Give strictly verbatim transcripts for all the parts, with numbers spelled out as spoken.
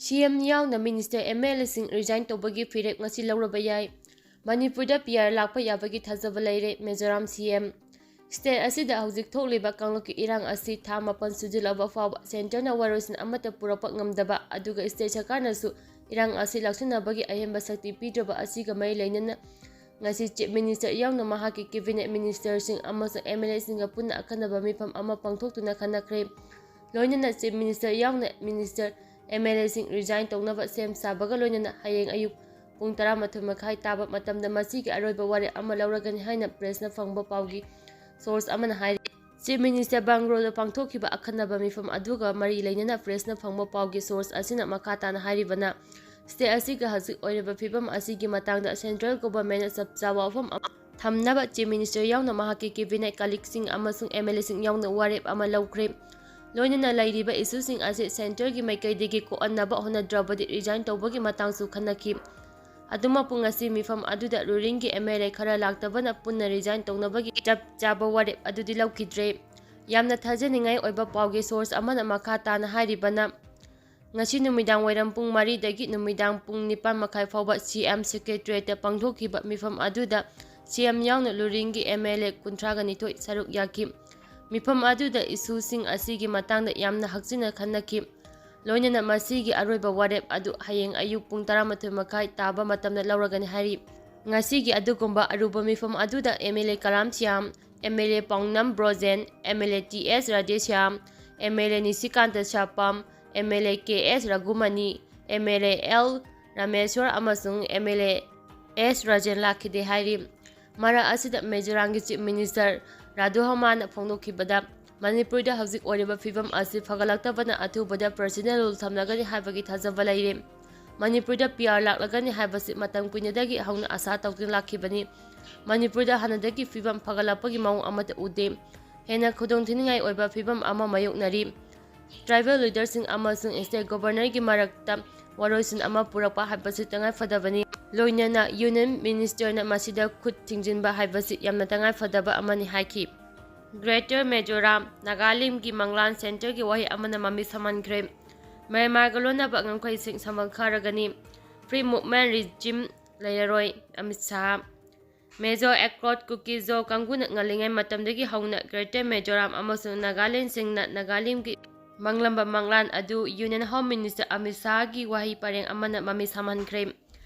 ꯁꯤ ꯑꯦꯝ ꯌꯥꯎꯅ minister, M L ꯑꯦꯁꯤꯡ resign ꯇꯧꯕꯒꯤ ꯐꯤꯔꯦꯞ ꯉꯁꯤ ꯂꯧꯔꯕ ꯌꯥꯏ꯫ ꯃꯅꯤꯄꯨꯔꯗ ꯄꯤ ꯑꯥꯔ ꯂꯥꯛꯄ ꯌꯥꯕꯒꯤ ꯊꯥꯖꯕ ꯂꯩꯔꯦ, ꯃꯤꯖꯣꯔꯥꯝ ꯁꯤ ꯑꯦꯝ꯫ ꯁ꯭ꯇꯦꯠ ꯑꯁꯤꯗ ꯍꯧꯖꯤꯛ ꯊꯣꯛꯂꯤꯕ ꯀꯥꯡꯂꯨꯞꯀꯤ ꯏꯔꯥꯡ ꯑꯁꯤ ꯊꯥ ꯃꯥꯄꯟ ꯁꯨꯖꯤꯜꯂꯛꯂꯕ ꯐꯥꯎꯕ ꯁꯦꯟꯇꯔꯅ ꯋꯥꯔꯣꯏꯁꯤꯟ ꯑꯃꯠꯇ ꯄꯨꯔꯛꯄ ꯉꯝꯗꯕ, ꯑꯗꯨꯒ ꯁ꯭ꯇꯦꯠ ꯁꯔꯀꯥꯔꯅꯁꯨ ꯏꯔꯥꯡ ꯑꯁꯤ ꯂꯥꯛꯁꯤꯟꯅꯕꯒꯤ ꯑꯍꯦꯟꯕ ꯁꯛꯇꯤ ꯄꯤꯗ꯭ꯔꯕ ꯑꯁꯤꯒ ꯃꯔꯤ ꯂꯩꯅꯅ ꯉꯁꯤ ꯆꯤꯐ ꯃꯤꯅꯤꯁꯇꯔ ꯌꯥꯎꯅ ꯃꯍꯥꯛꯀꯤ ꯀꯦꯕꯤꯅꯦꯠ ꯃꯤꯅꯤꯁꯇꯔꯁꯤꯡ ꯑꯃꯁꯨꯡ ꯑꯦꯝ ꯑꯦꯜ ꯑꯦꯁꯤꯡꯒ ꯄꯨꯟꯅ ꯑꯈꯟꯅꯕ ꯃꯤꯐꯝ ꯑꯃ ꯄꯥꯡꯊꯣꯛꯇꯨꯅ ꯈꯟꯅꯈ꯭ꯔꯦ꯫ ꯂꯣꯏꯅꯅ ꯆꯤꯐ ꯃꯤꯅꯤꯁꯇꯔ ꯌꯥꯎꯅ ꯃꯤꯅꯤꯁꯇꯔ, ꯑꯦꯝ ꯑꯦꯜ ꯑꯦꯁꯤꯡ ꯔꯤꯖꯥꯏꯟ ꯇꯧꯅꯕ ꯁꯦꯝ ꯁꯥꯕꯒ ꯂꯣꯏꯅꯅ ꯍꯌꯦꯡ ꯑꯌꯨꯛ ꯄꯨꯡ ꯇꯔꯥꯃꯥꯊꯣꯏ ꯃꯈꯥꯏ ꯇꯥꯕ ꯃꯇꯝꯗ ꯃꯁꯤꯒꯤ ꯑꯔꯣꯏꯕ ꯋꯥꯔꯦꯞ ꯑꯃ ꯂꯧꯔꯒꯅꯤ ꯍꯥꯏꯅ ꯄ꯭ꯔꯦꯁꯅ ꯐꯪꯕ ꯄꯥꯎꯒꯤ ꯁꯣꯔꯁ ꯑꯃꯅ ꯍꯥꯏꯔꯤ꯫ ꯆꯤꯐ ꯃꯤꯅꯤꯁꯇꯔ ꯕꯪꯒ꯭ꯂꯣꯗ ꯄꯥꯡꯊꯣꯛꯈꯤꯕ ꯑꯈꯟꯅꯕ ꯃꯤꯐꯝ ꯑꯗꯨꯒ ꯃꯔꯤ ꯂꯩꯅꯅ ꯄ꯭ꯔꯦꯁꯅ ꯐꯪꯕ ꯄꯥꯎꯒꯤ ꯁꯣꯔꯁ ꯑꯁꯤꯅ ꯃꯈꯥ ꯇꯥꯅ ꯍꯥꯏꯔꯤꯕꯅ, ꯁ꯭ꯇꯦꯠ ꯑꯁꯤꯒꯤ ꯍꯧꯖꯤꯛ ꯑꯣꯏꯔꯤꯕ ꯐꯤꯕꯝ ꯑꯁꯤꯒꯤ ꯃꯇꯥꯡꯗ ꯁꯦꯟꯇ꯭ꯔꯦꯜ ꯒꯣꯚꯔꯟꯃꯦꯟꯠꯅ ꯆꯞ ꯆꯥꯕ ꯋꯥꯐꯝ ꯑꯃ ꯊꯝꯅꯕ ꯆꯤꯐ ꯃꯤꯅꯤꯁꯇꯔ ꯌꯥꯎꯅ ꯃꯍꯥꯛꯀꯤ ꯀꯦꯕꯤꯅꯦꯠ ꯀꯂꯤꯛꯁꯤꯡ ꯑꯃꯁꯨꯡ ꯑꯦꯝ ꯑꯦꯜ ꯑꯦꯁꯤꯡ ꯌꯥꯎꯅ ꯋꯥꯔꯦꯞ ꯑꯃ ꯂꯧꯈ꯭ꯔꯦ꯫ ꯂꯣꯏꯅꯅ ꯂꯩꯔꯤꯕ ꯏꯁꯨꯁꯤꯡ ꯑꯁꯤ ꯁꯦꯟꯇꯔꯒꯤ ꯃꯥꯏꯀꯩꯗꯒꯤ ꯀꯣꯛꯍꯟꯅꯕ ꯍꯣꯠꯅꯗ꯭ꯔꯕꯗꯤ ꯔꯤꯖꯥꯏꯟ ꯇꯧꯕꯒꯤ ꯃꯇꯥꯡꯁꯨ ꯈꯟꯅꯈꯤ꯫ ꯑꯗꯨꯃꯛꯄꯨ ꯉꯁꯤ ꯃꯤꯐꯝ ꯑꯗꯨꯗ ꯔꯨꯂꯤꯡꯒꯤ ꯑꯦꯝ ꯑꯦꯜ ꯑꯦ ꯈꯔ ꯂꯥꯛꯇꯕꯅ ꯄꯨꯟꯅ ꯔꯤꯖꯥꯏꯟ ꯇꯧꯅꯕꯒꯤ ꯆꯞ ꯆꯥꯕ ꯋꯥꯔꯦꯞ ꯑꯗꯨꯗꯤ ꯂꯧꯈꯤꯗ꯭ꯔꯦ꯫ ꯌꯥꯝꯅ ꯊꯥꯖꯅꯤꯡꯉꯥꯏ ꯑꯣꯏꯕ ꯄꯥꯎꯒꯤ ꯁꯣꯔꯁ ꯑꯃꯅ ꯃꯈꯥ ꯇꯥꯅ ꯍꯥꯏꯔꯤꯕꯅ, ꯉꯁꯤ ꯅꯨꯃꯤꯗꯥꯡ ꯋꯥꯏꯔꯝ ꯄꯨꯡ ꯃꯔꯤꯗꯒꯤ ꯅꯨꯃꯤꯗꯥꯡ ꯄꯨꯡ ꯅꯤꯄꯥꯟ ꯃꯈꯥꯏ ꯐꯥꯎꯕ ꯁꯤ ꯑꯦꯝ ꯁꯦꯀ꯭ꯔꯦꯇꯔꯤꯌꯦꯠꯇ ꯄꯥꯡꯊꯣꯛꯈꯤꯕ ꯃꯤꯐꯝ ꯑꯗꯨꯗ ꯁꯤ ꯑꯦꯝ ꯌꯥꯎꯅ ꯔꯨꯂꯤꯡꯒꯤ ꯑꯦꯝ ꯑꯦꯜ ꯑꯦ ꯀꯨꯟꯊ꯭ꯔꯥꯒ ꯅꯤꯊꯣꯏ ꯁꯔꯨꯛ ꯌꯥꯈꯤ꯫ ꯃꯤꯐꯝ ꯑꯗꯨꯗ ꯏꯁꯨꯁꯤꯡ ꯑꯁꯤꯒꯤ ꯃꯇꯥꯡꯗ ꯌꯥꯝꯅ ꯍꯛꯆꯤꯟꯅ ꯈꯟꯅꯈꯤ꯫ ꯂꯣꯏꯅꯅ ꯃꯁꯤꯒꯤ ꯑꯔꯣꯏꯕ ꯋꯥꯔꯦꯞ ꯑꯗꯨ ꯍꯌꯦꯡ ꯑꯌꯨꯛ ꯄꯨꯡ ꯇꯔꯥꯃꯥꯊꯣꯏ ꯃꯈꯥꯏ ꯇꯥꯕ ꯃꯇꯝꯗ ꯂꯧꯔꯒꯅꯤ ꯍꯥꯏꯔꯤ꯫ ꯉꯁꯤꯒꯤ ꯑꯗꯨꯒꯨꯝꯕ ꯑꯔꯨꯕ ꯃꯤꯐꯝ ꯑꯗꯨꯗ M L A Karam Shyam, M L A Paonam Brojen, M L A T S Radheshyam, M L A Nishikanta Sapam, M L A K S Raghumani, M L A L Rameshwar ꯑꯃꯁꯨꯡ M L A S Rajen ꯂꯥꯛꯈꯤꯗꯦ ꯍꯥꯏꯔꯤ꯫ ꯃꯔꯛ ꯑꯁꯤꯗ ꯃꯤꯖꯣꯔꯥꯝꯒꯤ ꯆꯤꯐ ꯃꯤꯅꯤꯁꯇꯔ ꯔꯥꯙꯣ ꯍꯣꯃꯥꯅ ꯐꯣꯡꯗꯣꯛꯈꯤꯕꯗ, ꯃꯅꯤꯄꯨꯔꯗ ꯍꯧꯖꯤꯛ ꯑꯣꯏꯔꯤꯕ ꯐꯤꯕꯝ ꯑꯁꯤ ꯐꯒꯠꯂꯛꯇꯕꯅ ꯑꯊꯨꯕꯗ ꯄꯔꯁꯅꯦꯜ ꯔꯨꯜ ꯊꯝꯂꯒꯅꯤ ꯍꯥꯏꯕꯒꯤ ꯊꯥꯖꯕ ꯂꯩꯔꯦ꯫ ꯃꯅꯤꯄꯨꯔꯗ ꯄꯤ ꯑꯥꯔ ꯂꯥꯛꯂꯒꯅꯤ ꯍꯥꯏꯕꯁꯤ ꯃꯇꯝ ꯀꯨꯏꯅꯗꯒꯤ ꯍꯧꯅ ꯑꯁꯥ ꯇꯧꯗꯨꯅ ꯂꯥꯛꯈꯤꯕꯅꯤ꯫ ꯃꯅꯤꯄꯨꯔꯗ ꯍꯥꯟꯅꯗꯒꯤ ꯐꯤꯕꯝ ꯐꯒꯠꯂꯛꯄꯒꯤ ꯃꯑꯣꯡ ꯑꯃꯠꯇ ꯎꯗꯦ꯫ ꯍꯦꯟꯅ ꯈꯨꯗꯣꯡꯊꯤꯅꯤꯡꯉꯥꯏ ꯑꯣꯏꯕ ꯐꯤꯕꯝ ꯑꯃ ꯃꯥꯌꯣꯛꯅꯔꯤ꯫ ꯇ꯭ꯔꯥꯏꯕꯦꯜ ꯂꯤꯗꯔꯁꯤꯡ ꯑꯃꯁꯨꯡ ꯁ꯭ꯇꯦꯠ ꯒꯣꯚꯔꯅꯔꯒꯤ ꯃꯔꯛꯇ ꯋꯥꯔꯣꯏꯁꯤꯟ ꯑꯃ ꯄꯨꯔꯛꯄ ꯍꯥꯏꯕꯁꯤ ꯇꯉꯥꯏꯐꯗꯕꯅꯤ꯫ ꯂꯣꯏꯅꯅ ꯌꯨꯅꯤꯌꯟ ꯃꯤꯅꯤꯁꯇꯔꯅ ꯃꯁꯤꯗ ꯈꯨꯠ ꯊꯤꯡꯖꯤꯟꯕ ꯍꯥꯏꯕꯁꯤ ꯌꯥꯝꯅ ꯇꯉꯥꯏꯐꯗꯕ ꯑꯃꯅꯤ ꯍꯥꯏꯈꯤ꯫ ꯒ꯭ꯔꯦꯇꯔ ꯃꯤꯖꯣꯔꯥꯝ ꯅꯥꯒꯥꯂꯦꯟꯒꯤ ꯃꯪꯂꯥꯟ ꯁꯦꯟꯇꯔꯒꯤ ꯋꯥꯍꯩ ꯑꯃꯅ ꯃꯃꯤ ꯁꯥꯝꯍꯟꯈ꯭ꯔꯦ꯫ ꯃ꯭ꯌꯥꯟꯃꯥꯔꯒ ꯂꯣꯟꯅꯕ ꯉꯝꯈꯩꯁꯤꯡ ꯁꯝꯕꯜ ꯈꯥꯔꯒꯅꯤ꯫ Free Movement Regime ꯂꯩꯔꯔꯣꯏ, ꯑꯃꯤꯠ ꯁꯥꯍ꯫ ꯃꯦꯖꯣ ꯑꯦꯀ꯭ꯔꯣꯠ ꯀꯨꯀꯤꯖꯣ ꯀꯥꯡꯕꯨꯅ ꯉꯜꯂꯤꯉꯩ ꯃꯇꯝꯗꯒꯤ ꯍꯧꯅ Greater Mizoram ꯑꯃꯁꯨꯡ ꯅꯥꯒꯥꯂꯦꯟꯁꯤꯡꯅ ꯅꯥꯒꯥꯂꯦꯟꯒꯤ ꯃꯪꯂꯝꯕ ꯃꯪꯂꯥꯟ ꯑꯗꯨ Union Home Minister ꯑꯃꯤꯠ ꯁꯥꯍꯒꯤ ꯋꯥꯍꯩ ꯄꯔꯦꯡ ꯑꯃꯅ ꯃꯃꯤ ꯁꯥꯝꯍꯟꯈ꯭ꯔꯦ꯫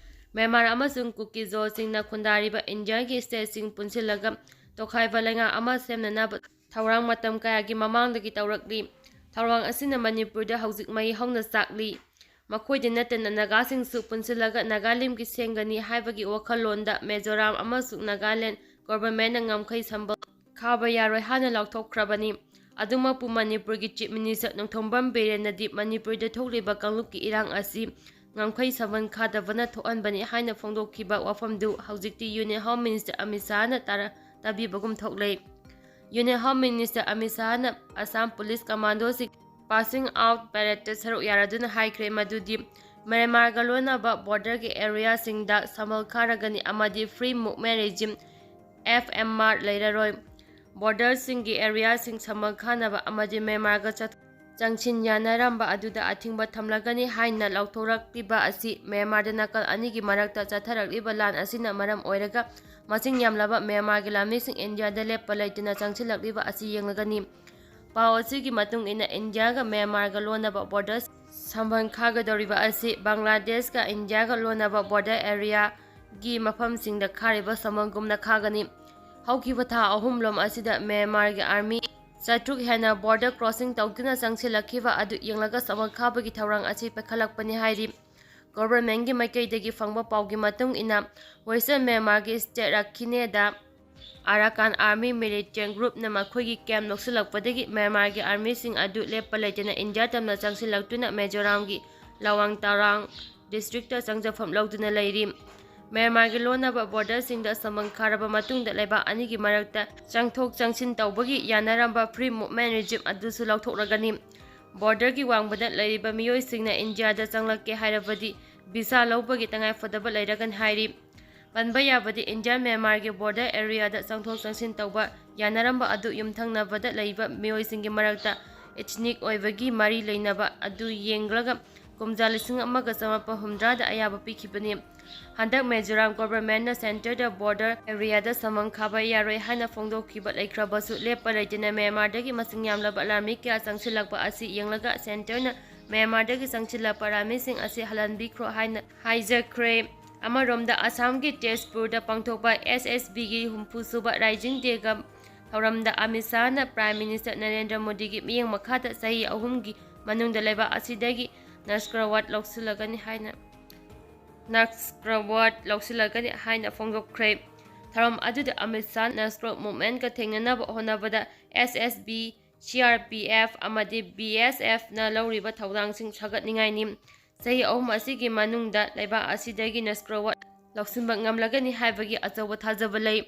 ꯃ꯭ꯌꯥꯟꯃꯥꯔ ꯑꯃꯁꯨꯡ ꯀꯨꯀꯤꯖꯣꯁꯤꯡꯅ ꯈꯨꯟꯗꯥꯔꯤꯕ ꯏꯟꯗꯤꯌꯥꯒꯤ ꯁ꯭ꯇꯦꯠꯁꯤꯡ ꯄꯨꯟꯁꯤꯜꯂꯒ ꯇꯣꯈꯥꯏꯕ ꯂꯩꯉꯥꯛ ꯑꯃ ꯁꯦꯝꯅꯅꯕ ꯊꯧꯔꯥꯡ ꯃꯇꯝ ꯀꯌꯥꯒꯤ ꯃꯃꯥꯡꯗꯒꯤ ꯇꯧꯔꯛꯂꯤ꯫ ꯊꯧꯔꯥꯡ ꯑꯁꯤꯅ ꯃꯅꯤꯄꯨꯔꯗ ꯍꯧꯖꯤꯛ ꯃꯩ ꯍꯧꯅ ꯆꯥꯛꯂꯤ꯫ ꯃꯈꯣꯏꯗ ꯅꯠꯇꯅ ꯅꯥꯒꯥꯁꯤꯡꯁꯨ ꯄꯨꯟꯁꯤꯜꯂꯒ ꯅꯥꯒꯥꯂꯦꯟꯒꯤ ꯁꯦꯝꯒꯅꯤ ꯍꯥꯏꯕꯒꯤ ꯋꯥꯈꯜꯂꯣꯟꯗ ꯃꯤꯖꯣꯔꯥꯝ ꯑꯃꯁꯨꯡ ꯅꯥꯒꯥꯂꯦꯟ ꯒꯣꯚꯔꯟꯃꯦꯟꯠꯅ ꯉꯝꯈꯩ ꯁꯝꯕꯜ ꯈꯥꯕ ꯌꯥꯔꯣꯏ ꯍꯥꯏꯅ ꯂꯥꯎꯊꯣꯛꯈ꯭ꯔꯕꯅꯤ꯫ ꯑꯗꯨꯃꯛꯄꯨ ꯃꯅꯤꯄꯨꯔꯒꯤ Chief Minister ꯅꯣꯡꯊꯣꯝꯕꯝ ꯕꯤꯔꯦꯟꯅꯗꯤ ꯃꯅꯤꯄꯨꯔꯗ ꯊꯣꯛꯂꯤꯕ ꯀꯥꯡꯂꯨꯞꯀꯤ ꯏꯔꯥꯡ ꯑꯁꯤ ꯉꯝꯈꯩ ꯁꯝꯕꯜ ꯈꯥꯗꯕꯅ ꯊꯣꯛꯍꯟꯕꯅꯤ ꯍꯥꯏꯅ ꯐꯣꯡꯗꯣꯛꯈꯤꯕ ꯋꯥꯐꯝꯗꯨ ꯍꯧꯖꯤꯛꯇꯤ Union Home Minister ꯑꯃꯤꯠ ꯁꯥꯍꯅ ꯇꯥꯔ-, ꯇꯥꯕꯤꯕꯒꯨꯝ ꯊꯣꯛꯂꯦ꯫ Union Home Minister ꯑꯃꯤꯠ ꯁꯥꯍꯅ ꯑꯁꯥꯝ ꯄꯨꯂꯤꯁ ꯀꯃꯥꯟꯗꯣꯁꯤꯡ passing out paradeꯇ ꯁꯔꯨꯛ ꯌꯥꯔꯗꯨꯅ ꯍꯥꯏꯈ꯭ꯔꯦ ꯃꯗꯨꯗꯤ ꯃ꯭ꯌꯥꯟꯃꯥꯔꯒ ꯂꯣꯟꯅꯕ borderꯒꯤ areaꯁꯤꯡꯗ ꯁꯝꯕꯜ ꯈꯥꯔꯒꯅꯤ ꯑꯃꯗꯤ Free Movement Regime, F M R, ꯂꯩꯔꯔꯣꯏ꯫ Borderꯁꯤꯡꯒꯤ areaꯁꯤꯡ ꯁꯝꯕꯜ ꯈꯥꯅꯕ ꯑꯃꯗꯤ ꯃ꯭ꯌꯥꯟꯃꯥꯔꯒ ꯆꯠ-, ꯆꯪꯁꯤꯟ ꯌꯥꯅꯔꯝꯕ ꯑꯗꯨꯗ ꯑꯊꯤꯡꯕ ꯊꯝꯂꯒꯅꯤ ꯍꯥꯏꯅ ꯂꯥꯎꯊꯣꯔꯛꯂꯤꯕ ꯑꯁꯤ ꯃ꯭ꯌꯥꯟꯃꯥꯔꯗ ꯅꯥꯀꯜ ꯑꯅꯤꯒꯤ ꯃꯔꯛꯇ ꯆꯠꯊꯔꯛꯂꯤꯕ ꯂꯥꯟ ꯑꯁꯤꯅ ꯃꯔꯝ ꯑꯣꯏꯔꯒ ꯃꯁꯤꯡ ꯌꯥꯝꯂꯕ ꯃ꯭ꯌꯥꯟꯃꯥꯔꯒꯤ ꯂꯥꯟꯃꯤꯁꯤꯡ ꯏꯟꯗꯤꯌꯥꯗ ꯂꯦꯞꯄ ꯂꯩꯇꯅ ꯆꯪꯁꯤꯜꯂꯛꯂꯤꯕ ꯑꯁꯤ ꯌꯦꯡꯂꯒꯅꯤ꯫ ꯄꯥꯎ ꯑꯁꯤꯒꯤ ꯃꯇꯨꯡ ꯏꯟꯅ, ꯏꯟꯗꯤꯌꯥꯒ ꯃ꯭ꯌꯥꯟꯃꯥꯔꯒ ꯂꯣꯟꯅꯕ border ꯁꯝꯕꯜ ꯈꯥꯒꯗꯧꯔꯤꯕ ꯑꯁꯤ ꯕꯪꯒ꯭ꯂꯥꯗꯦꯁꯀ ꯏꯟꯗꯤꯌꯥꯒ ꯂꯣꯟꯅꯕ border areaꯒꯤ ꯃꯐꯝꯁꯤꯡꯗ ꯈꯥꯔꯤꯕ ꯁꯝꯕꯜꯒꯨꯝꯅ ꯈꯥꯒꯅꯤ꯫ ꯍꯧꯈꯤꯕ ꯊꯥ ꯑꯍꯨꯝꯂꯣꯝ ꯑꯁꯤꯗ ꯃ꯭ꯌꯥꯟꯃꯥꯔꯒꯤ army ꯆꯥꯇ꯭ꯔꯨꯛ ꯍꯦꯟꯅ border crossing ꯇꯧꯗꯨꯅ ꯆꯪꯁꯤꯜꯂꯛꯈꯤꯕ ꯑꯗꯨ ꯌꯦꯡꯂꯒ ꯁꯝꯕꯜ ꯈꯥꯕꯒꯤ ꯊꯧꯔꯥꯡ ꯑꯁꯤ ꯄꯥꯏꯈꯠꯂꯛꯄꯅꯤ ꯍꯥꯏꯔꯤ꯫ Governmentꯀꯤ ꯃꯥꯏꯀꯩꯗꯒꯤ ꯐꯪꯕ ꯄꯥꯎꯒꯤ ꯃꯇꯨꯡ ꯏꯟꯅ, Western ꯃ꯭ꯌꯥꯟꯃꯥꯔꯒꯤ state ꯔꯥꯈꯤꯅꯦꯗ Arakan Army militant groupꯅ ꯃꯈꯣꯏꯒꯤ camp ꯂꯧꯁꯤꯜꯂꯛꯄꯗꯒꯤ ꯃ꯭ꯌꯥꯟꯃꯥꯔꯒꯤ armyꯁꯤꯡ ꯑꯗꯨ ꯂꯦꯞꯄ ꯂꯩꯇꯅ ꯏꯟꯗꯤꯌꯥ ꯇꯝꯅ ꯆꯪꯁꯤꯜꯂꯛꯇꯨꯅ ꯃꯤꯖꯣꯔꯥꯝꯒꯤ ꯂꯋꯥꯡ ꯇꯔꯥꯡ districtꯇ ꯆꯪꯖꯐꯝ ꯂꯧꯗꯨꯅ ꯂꯩꯔꯤ꯫ ꯃ꯭ꯌꯥꯟꯃꯥꯔꯒꯤ ꯂꯣꯟꯅꯕ borderꯁꯤꯡꯗ ꯁꯝꯕꯜ ꯈꯥꯔꯕ ꯃꯇꯨꯡꯗ ꯂꯩꯕꯥꯛ ꯑꯅꯤꯒꯤ ꯃꯔꯛꯇ ꯆꯪꯊꯣꯛ ꯆꯪꯁꯤꯟ ꯇꯧꯕꯒꯤ ꯌꯥꯅꯔꯝꯕ Free Movement Regime ꯑꯗꯨꯁꯨ ꯂꯧꯊꯣꯛꯂꯒꯅꯤ꯫ Borderꯒꯤ ꯋꯥꯡꯃꯗ ꯂꯩꯔꯤꯕ ꯃꯤꯑꯣꯏꯁꯤꯡꯅ ꯏꯟꯗꯤꯌꯥꯗ ꯆꯪꯂꯛꯀꯦ ꯍꯥꯏꯔꯕꯗꯤ visa ꯂꯧꯕꯒꯤ ꯇꯉꯥꯏꯐꯗꯕ ꯂꯩꯔꯒꯅꯤ ꯍꯥꯏꯔꯤ꯫ ꯄꯟꯕ ꯌꯥꯕꯗꯤ, ꯏꯟꯗꯤꯌꯥ ꯃ꯭ꯌꯥꯟꯃꯥꯔꯒꯤ border areaꯗ ꯆꯪꯊꯣꯛ ꯆꯪꯁꯤꯟ ꯇꯧꯕ ꯌꯥꯅꯔꯝꯕ ꯑꯗꯨ ꯌꯨꯝꯊꯪꯅꯕꯗ ꯂꯩꯕ ꯃꯤꯑꯣꯏꯁꯤꯡꯒꯤ ꯃꯔꯛꯇ ethnic ꯑꯣꯏꯕꯒꯤ ꯃꯔꯤ ꯂꯩꯅꯕ ꯑꯗꯨ ꯌꯦꯡꯂꯒ ꯀꯨꯝꯖꯥ ꯂꯤꯁꯤꯡ ꯑꯃꯒ ꯆꯃꯥꯄꯟ ꯍꯨꯝꯗ꯭ꯔꯥꯗ ꯑꯌꯥꯕ ꯄꯤꯈꯤꯕꯅꯤ꯫ ꯍꯟꯗꯛ ꯃꯤꯖꯣꯔꯥꯝ ꯒꯣꯚꯔꯟꯃꯦꯟꯠꯅ ꯁꯦꯟꯇꯔꯗ ꯕꯣꯔꯗꯔ ꯑꯦꯔꯤꯌꯥꯗ ꯁꯃꯟ ꯈꯥꯕ ꯌꯥꯔꯣꯏ ꯍꯥꯏꯅ ꯐꯣꯡꯗꯣꯛꯈꯤꯕ ꯂꯩꯈ꯭ꯔꯕꯁꯨ, ꯂꯦꯞꯄ ꯂꯩꯇꯅ ꯃ꯭ꯌꯥꯟꯃꯥꯔꯗꯒꯤ ꯃꯁꯤꯡ ꯌꯥꯝꯂꯕ ꯂꯥꯟꯃꯤ ꯀꯌꯥ ꯆꯪꯁꯤꯜꯂꯛꯄ ꯑꯁꯤ ꯌꯦꯡꯂꯒ ꯁꯦꯟꯇꯔꯅ ꯃ꯭ꯌꯥꯟꯃꯥꯔꯗꯒꯤ ꯆꯪꯁꯤꯜꯂꯛꯄ ꯂꯥꯟꯃꯤꯁꯤꯡ ꯑꯁꯤ ꯍꯜꯍꯟꯕꯤꯈ꯭ꯔꯣ ꯍꯥꯏꯅ ꯍꯥꯏꯖꯈ꯭ꯔꯦ꯫ ꯑꯃꯔꯣꯝꯗ, ꯑꯁꯥꯝꯒꯤ ꯇꯦꯖꯄꯨꯔꯗ ꯄꯥꯡꯊꯣꯛꯄ ꯑꯦꯁ ꯑꯦꯁ ꯕꯤꯒꯤ ꯍꯨꯝꯐꯨ ꯁꯨꯕ ꯔꯥꯏꯖꯤꯡ ꯗꯦꯒ ꯊꯧꯔꯝꯗ ꯑꯃꯤꯠ ꯁꯥꯍꯅ ꯄ꯭ꯔꯥꯏꯝ ꯃꯤꯅꯤꯁꯇꯔ ꯅꯔꯦꯟꯗ꯭ꯔ ꯃꯣꯗꯤꯒꯤ ꯃꯤꯠꯌꯦꯡ ꯃꯈꯥꯗ ꯆꯍꯤ ꯑꯍꯨꯝꯒꯤ ꯃꯅꯨꯡꯗ ꯂꯩꯕꯥꯛ ꯑꯁꯤꯗꯒꯤ ꯅꯁꯀ꯭ꯔꯋꯥꯠ ꯂꯧꯁꯤꯜꯂꯒꯅꯤ ꯍꯥꯏꯅ, ꯅꯁꯀ꯭ꯔꯋꯥꯠ ꯂꯧꯁꯤꯜꯂꯒꯅꯤ ꯍꯥꯏꯅ ꯐꯣꯡꯗꯣꯛꯈ꯭ꯔꯦ꯫ ꯊꯧꯔꯝ ꯑꯗꯨꯗ ꯑꯃꯤꯠ ꯁꯥꯍ ꯅꯁꯀ꯭ꯔꯋꯥꯠ ꯃꯨꯚꯃꯦꯟꯠꯀ ꯊꯦꯡꯅꯅꯕ ꯍꯣꯠꯅꯕꯗ S S B, C R P F ꯑꯃꯗꯤ ꯕꯤ ꯑꯦꯁ ꯑꯦꯐꯅ ꯂꯧꯔꯤꯕ ꯊꯧꯗꯥꯡꯁꯤꯡ ꯐꯒꯠꯅꯤꯡꯉꯥꯏꯅꯤ꯫ ꯆꯍꯤ ꯑꯍꯨꯝ ꯑꯁꯤꯒꯤ ꯃꯅꯨꯡꯗ ꯂꯩꯕꯥꯛ ꯑꯁꯤꯗꯒꯤ ꯅꯁꯀ꯭ꯔꯋꯥꯠ ꯂꯧꯁꯤꯟꯕ ꯉꯝꯂꯒꯅꯤ ꯍꯥꯏꯕꯒꯤ ꯑꯆꯧꯕ ꯊꯥꯖꯕ ꯂꯩ꯫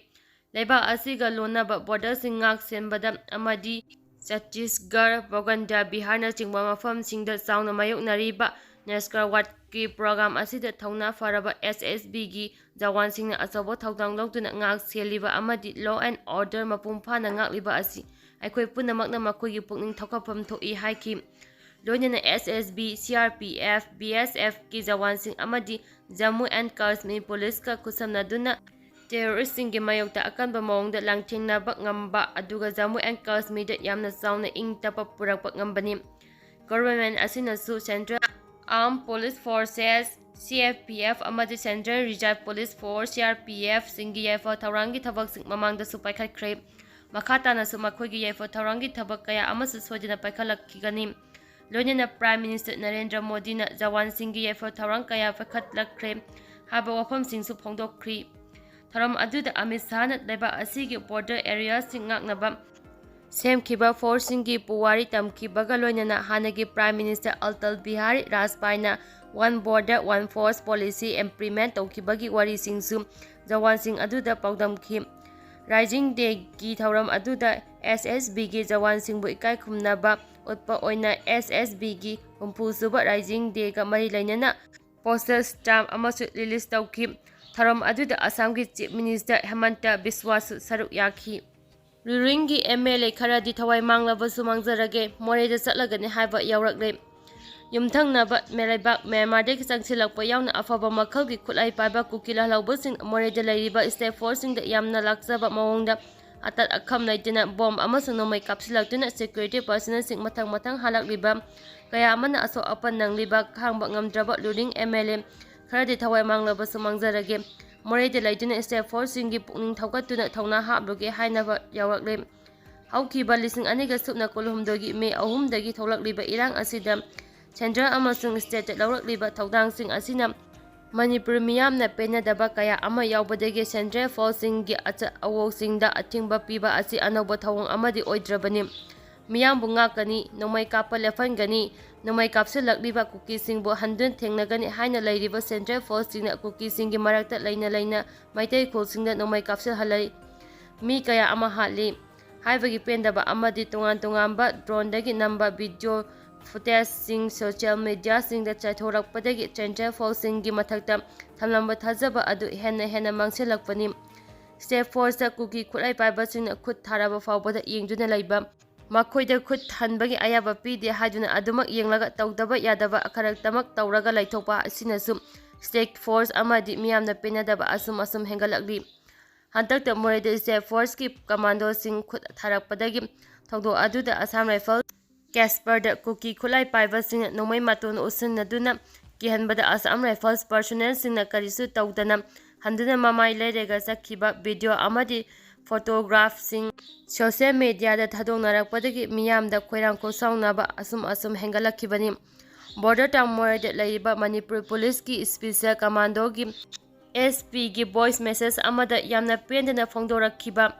ꯂꯩꯕꯥꯛ ꯑꯁꯤꯒ ꯂꯣꯟꯅꯕ ꯕꯣꯔꯗꯔꯁꯤꯡ ꯉꯥꯛ ꯁꯦꯟꯕꯗ ꯑꯃꯗꯤ ꯆꯠꯇꯤꯁꯒꯔ, ꯕꯣꯒꯟꯗ, ꯕꯤꯍꯥꯔꯅꯆꯤꯡꯕ ꯃꯐꯝꯁꯤꯡꯗ ꯆꯥꯎꯅ ꯃꯥꯌꯣꯛꯅꯔꯤꯕ ꯅꯁꯀ꯭ꯔꯋꯥꯠꯀꯤ ꯄ꯭ꯔꯣꯒ꯭ꯔꯥꯝ ꯑꯁꯤꯗ ꯊꯧꯅꯥ ꯐꯔꯕ ꯑꯦꯁ ꯑꯦꯁ ꯕꯤꯒꯤ ꯖꯋꯥꯟꯁꯤꯡꯅ ꯑꯆꯧꯕ ꯊꯧꯗꯥꯡ ꯂꯧꯗꯨꯅ ꯉꯥꯛ ꯁꯦꯜꯂꯤꯕ ꯑꯃꯗꯤ law and order ꯃꯄꯨꯡ ꯐꯥꯅ ꯉꯥꯛꯂꯤꯕ ꯑꯁꯤ ꯑꯩꯈꯣꯏ ꯄꯨꯝꯅꯃꯛꯅ ꯃꯈꯣꯏꯒꯤ ꯄꯨꯛꯅꯤꯡ ꯊꯧꯒꯠꯐꯝ ꯊꯣꯛꯏ ꯍꯥꯏꯈꯤ꯫ ꯂꯣꯏꯅꯅ S S B, C R P F, B S ꯑꯦꯐꯀꯤ ꯖꯋꯥꯟꯁꯤꯡ ꯑꯃꯗꯤ ꯖꯝꯃꯨ ꯑꯦꯟ ꯀꯥꯁꯃꯤꯔ ꯄꯨꯂꯤꯁꯀ ꯈꯨꯠꯁꯝꯅꯗꯨꯅ ꯇꯦꯔꯣꯔꯤꯁꯁꯤꯡꯒꯤ ꯃꯥꯌꯣꯛꯇ ꯑꯀꯟꯕ ꯃꯑꯣꯡꯗ ꯂꯥꯟꯊꯦꯡꯅꯕ ꯉꯝꯕ, ꯑꯗꯨꯒ ꯖꯝꯃꯨ ꯑꯦꯟ ꯀꯥꯁꯃꯤꯔꯗ ꯌꯥꯝꯅ ꯆꯥꯎꯅ ꯏꯪ ꯇꯞꯄ ꯄꯨꯔꯛꯄ ꯉꯝꯕꯅꯤ꯫ ꯒꯣꯚꯔꯟꯃꯦꯟꯠ ꯑꯁꯤꯅꯁꯨ Central Armed Police Forces, C F P F, ꯑꯃꯗꯤ Central Reserve Police Force, C R P ꯑꯦꯐꯁꯤꯡꯒꯤ ꯌꯥꯏꯐ ꯊꯧꯔꯥꯡꯒꯤ ꯊꯕꯛꯁꯤꯡ ꯃꯃꯥꯡꯗꯁꯨ ꯄꯥꯏꯈꯠꯈ꯭ꯔꯦ꯫ ꯃꯈꯥ ꯇꯥꯅꯁꯨ ꯃꯈꯣꯏꯒꯤ ꯌꯥꯏꯐ ꯊꯧꯔꯥꯡꯒꯤ ꯊꯕꯛ ꯀꯌꯥ ꯑꯃꯁꯨ ꯁꯣꯏꯗꯅ ꯄꯥꯏꯈꯠꯂꯛꯈꯤꯒꯅꯤ꯫ ꯂꯣꯏꯅꯅ ꯄ꯭ꯔꯥꯏꯝ ꯃꯤꯅꯤꯁꯇꯔ ꯅꯔꯦꯟꯗ꯭ꯔ ꯃꯣꯗꯤꯅ ꯖꯋꯥꯟꯁꯤꯡꯒꯤ ꯌꯥꯏꯐ ꯊꯧꯔꯥꯡ ꯀꯌꯥ ꯄꯥꯏꯈꯠꯂꯛꯈ꯭ꯔꯦ ꯍꯥꯏꯕ ꯋꯥꯐꯝꯁꯤꯡꯁꯨ ꯐꯣꯡꯗꯣꯛꯈ꯭ꯔꯤ꯫ ꯊꯧꯔꯝ ꯑꯗꯨꯗ ꯑꯃꯤꯠ ꯁꯥꯍꯅ ꯂꯩꯕꯥꯛ ꯑꯁꯤꯒꯤ ꯕꯣꯔꯗꯔ ꯑꯦꯔꯤꯌꯥꯁꯤꯡ ꯉꯥꯛꯅꯕ ꯁꯦꯝꯈꯤꯕ ꯐꯣꯔꯁꯁꯤꯡꯒꯤ ꯄꯨꯋꯥꯔꯤ ꯇꯝꯈꯤꯕꯒ ꯂꯣꯏꯅꯅ ꯍꯥꯟꯅꯒꯤ ꯄ꯭ꯔꯥꯏꯝ ꯃꯤꯅꯤꯁꯇꯔ ꯑꯇꯜ ꯕꯤꯍꯥꯔꯤ ꯋꯥꯖꯄꯥꯏꯅ One Border, One Force Policy implement ꯇꯧꯈꯤꯕꯒꯤ ꯋꯥꯔꯤꯁꯤꯡꯁꯨ ꯖꯋꯥꯟꯁꯤꯡ ꯑꯗꯨꯗ ꯄꯥꯎꯗꯝꯈꯤ꯫ ꯔꯥꯏꯖꯤꯡ ꯗꯦꯒꯤ ꯊꯧꯔꯝ ꯑꯗꯨꯗ ꯑꯦꯁ ꯑꯦꯁ ꯕꯤꯒꯤ ꯖꯋꯥꯟꯁꯤꯡꯕꯨ ꯏꯀꯥꯏ ꯈꯨꯝꯅꯕ ꯎꯠꯄ ꯑꯣꯏꯅ ꯑꯦꯁ ꯑꯦꯁ ꯕꯤꯒꯤ ꯍꯨꯝꯐꯨ ꯁꯨꯕ ꯔꯥꯏꯖꯤꯡ ꯗꯦꯒ ꯃꯔꯤ ꯂꯩꯅꯅ ꯄꯣꯁꯇꯔ ꯁ꯭ꯇꯥꯝꯞ ꯑꯃꯁꯨ ꯔꯤꯂꯤꯖ ꯇꯧꯈꯤ꯫ ꯊꯧꯔꯝ ꯑꯗꯨꯗ ꯑꯁꯥꯝꯒꯤ ꯆꯤꯐ ꯃꯤꯅꯤꯁꯇꯔ ꯍꯦꯃꯟꯇ ꯕꯤꯁ꯭ꯋꯥꯁꯨ ꯁꯔꯨꯛ ꯌꯥꯈꯤ꯫ ꯂꯨꯔꯤꯡꯒꯤ ꯑꯦꯝ ꯑꯦꯜ ꯑꯦ ꯈꯔꯗꯤ ꯊꯋꯥꯏ ꯃꯥꯡꯂꯕꯁꯨ ꯃꯥꯡꯖꯔꯒꯦ, ꯃꯣꯔꯦꯗ ꯆꯠꯂꯒꯅꯤ ꯍꯥꯏꯕ ꯌꯥꯎꯔꯛꯂꯦ꯫ ꯌꯨꯝꯊꯪꯅꯕ ꯂꯩꯕꯥꯛ ꯃ꯭ꯌꯥꯟꯃꯥꯔꯗꯒꯤ ꯆꯪꯁꯤꯜꯂꯛꯄ ꯌꯥꯎꯅ ꯑꯐꯕ ꯃꯈꯜꯒꯤ ꯈꯨꯠꯂꯥꯏ ꯄꯥꯏꯕ ꯀꯨꯀꯤ ꯂꯥꯜꯍꯧꯕꯁꯤꯡ ꯃꯣꯔꯦꯗ ꯂꯩꯔꯤꯕ state force ꯁꯤꯡꯗ ꯌꯥꯝꯅ ꯂꯥꯛꯆꯕ ꯃꯑꯣꯡꯗ ꯑꯇꯠ ꯑꯈꯝ ꯂꯩꯇꯅ ꯕꯣꯝ ꯑꯃꯁꯨꯡ ꯅꯣꯡꯃꯩ ꯀꯥꯞꯁꯤꯜꯂꯛꯇꯨꯅ security personnel ꯁꯤꯡ ꯃꯊꯪ ꯃꯊꯪ ꯍꯜꯂꯛꯂꯤꯕ ꯀꯌꯥ ꯑꯃꯅ ꯑꯁꯣꯛ ꯑꯄꯟ ꯅꯪꯂꯤꯕ ꯈꯥꯡꯕ ꯉꯝꯗ꯭ꯔꯕ ꯂꯨꯔꯤꯡ ꯑꯦꯝ ꯑꯦꯜ ꯑꯦ ꯈꯔꯗꯤ ꯊꯋꯥꯏ ꯃꯥꯡꯂꯕꯁꯨ ꯃꯥꯡꯖꯔꯒꯦ, ꯃꯣꯔꯦꯗ ꯂꯩꯗꯨꯅ state force ꯁꯤꯡꯒꯤ ꯄꯨꯛꯅꯤꯡ ꯊꯧꯒꯠꯇꯨꯅ ꯊꯧꯅꯥ ꯍꯥꯞꯂꯨꯒꯦ ꯍꯥꯏꯅꯕ ꯌꯥꯎꯔꯛꯂꯦ꯫ ꯍꯧꯈꯤꯕ ꯂꯤꯁꯤꯡ ꯑꯅꯤꯒ ꯁꯨꯞꯅ ꯀꯨꯟꯍꯨꯝꯗꯣꯏꯒꯤ ꯃꯦ ꯑꯍꯨꯝꯗꯒꯤ ꯊꯣꯛꯂꯛꯂꯤꯕ ꯏꯔꯥꯡ ꯑꯁꯤꯗ central ꯑꯃꯁꯨꯡ state ꯇ ꯂꯧꯔꯛꯂꯤꯕ ꯊꯧꯗꯥꯡꯁꯤꯡ ꯑꯁꯤꯅ ꯃꯅꯤꯄꯨꯔ ꯃꯤꯌꯥꯝꯅ ꯄꯦꯟꯅꯗꯕ ꯀꯌꯥ ꯑꯃ ꯌꯥꯎꯕꯗꯒꯤ central force ꯁꯤꯡꯒꯤ ꯑꯆ-, ꯑꯋꯣꯛꯁꯤꯡꯗ ꯑꯊꯤꯡꯕ ꯄꯤꯕ ꯑꯁꯤ ꯑꯅꯧꯕ ꯊꯧꯑꯣꯡ ꯑꯃꯗꯤ ꯑꯣꯏꯗ꯭ꯔꯕꯅꯤ꯫ ꯃꯤꯌꯥꯝꯕꯨ ꯉꯥꯛꯀꯅꯤ, ꯅꯣꯡꯃꯩ ꯀꯥꯞꯄ ꯂꯦꯞꯍꯟꯒꯅꯤ, ꯅꯣꯡꯃꯩ ꯀꯥꯞꯁꯤꯜꯂꯛꯂꯤꯕ ꯀꯨꯀꯤꯁꯤꯡꯕꯨ ꯍꯟꯗꯨꯅ ꯊꯦꯡꯅꯒꯅꯤ ꯍꯥꯏꯅ ꯂꯩꯔꯤꯕ central force ꯁꯤꯡꯅ ꯀꯨꯀꯤꯁꯤꯡꯒꯤ ꯃꯔꯛꯇ ꯂꯩꯅ ꯂꯩꯅ ꯃꯩꯇꯩ ꯈꯨꯜꯁꯤꯡꯗ ꯅꯣꯡꯃꯩ ꯀꯥꯞꯁꯤꯜꯍꯜꯂꯤ꯫ ꯃꯤ ꯀꯌꯥ ꯑꯃ ꯍꯥꯠꯂꯤ ꯍꯥꯏꯕꯒꯤ ꯄꯦꯟꯗꯕ ꯑꯃꯗꯤ ꯇꯣꯉꯥꯟ ꯇꯣꯉꯥꯟꯕ drone ꯗꯒꯤ ꯅꯝꯕ video footage ꯁꯤꯡ social media ꯁꯤꯡꯗ ꯆꯥꯏꯊꯣꯔꯛꯄꯗꯒꯤ central force ꯁꯤꯡꯒꯤ ꯃꯊꯛꯇ ꯊꯝꯂꯝꯕ ꯊꯥꯖꯕ ꯑꯗꯨ ꯍꯦꯟꯅ ꯍꯦꯟꯅ ꯃꯥꯡꯁꯤꯜꯂꯛꯄꯅꯤ꯫ State force ꯇ ꯀꯨꯀꯤ ꯈꯨꯠꯂꯥꯏ ꯄꯥꯏꯕꯁꯤꯡꯅ ꯈꯨꯠ ꯊꯥꯔꯕ ꯐꯥꯎꯕꯗ ꯌꯦꯡꯗꯨꯅ ꯂꯩꯕ, ꯃꯈꯣꯏꯗ ꯈꯨꯠ ꯊꯥꯟꯕꯒꯤ ꯑꯌꯥꯕ ꯄꯤꯗꯦ ꯍꯥꯏꯗꯨꯅ ꯑꯗꯨꯃꯛ ꯌꯦꯡꯂꯒ ꯇꯧꯗꯕ ꯌꯥꯗꯕ ꯈꯔꯛꯇꯃꯛ ꯇꯧꯔꯒ ꯂꯩꯊꯣꯛꯄ ꯑꯁꯤꯅꯁꯨ state force ꯑꯃꯗꯤ ꯃꯤꯌꯥꯝꯅ ꯄꯦꯟꯅꯗꯕ ꯑꯁꯨꯝ ꯑꯁꯨꯝ ꯍꯦꯟꯒꯠꯂꯛꯂꯤ꯫ ꯍꯟꯗꯛꯇ ꯃꯣꯔꯦꯗ state force ꯀꯤ commando ꯁꯤꯡ ꯈꯨꯠ ꯊꯥꯔꯛꯄꯗꯒꯤ ꯊꯧꯗꯣꯛ ꯑꯗꯨꯗ Assam Rifles camp ꯗ ꯀꯨꯀꯤ ꯈꯨꯠꯂꯥꯏ ꯄꯥꯏꯕꯁꯤꯡꯅ ꯅꯣꯡꯃꯩ ꯃꯇꯣꯟ ꯎꯁꯤꯟꯅꯗꯨꯅ ꯀꯤꯍꯟꯕꯗ Assam Rifles personnel ꯁꯤꯡꯅ ꯀꯔꯤꯁꯨ ꯇꯧꯗꯅ ꯍꯟꯗꯨꯅ ꯃꯃꯥꯏ ꯂꯩꯔꯒ ꯆꯠꯈꯤꯕ video ꯑꯃꯗꯤ photograph ꯁꯤꯡ social media ꯗ ꯊꯥꯗꯣꯛꯅꯔꯛꯄꯗꯒꯤ ꯃꯤꯌꯥꯝꯗ ꯈꯣꯏꯔꯥꯡ ꯈꯣꯏꯁꯥꯎꯅꯕ ꯑꯁꯨꯝ ꯑꯁꯨꯝ ꯍꯦꯟꯒꯠꯂꯛꯈꯤꯕꯅꯤ꯫ Border town ꯃꯣꯔꯦꯗ ꯂꯩꯔꯤꯕ ꯃꯅꯤꯄꯨꯔ police ꯀꯤ special commando ꯒꯤ S P ꯒꯤ voice message ꯑꯃꯗ ꯌꯥꯝꯅ ꯄꯦꯟꯗꯅ ꯐꯣꯡꯗꯣꯔꯛꯈꯤꯕ,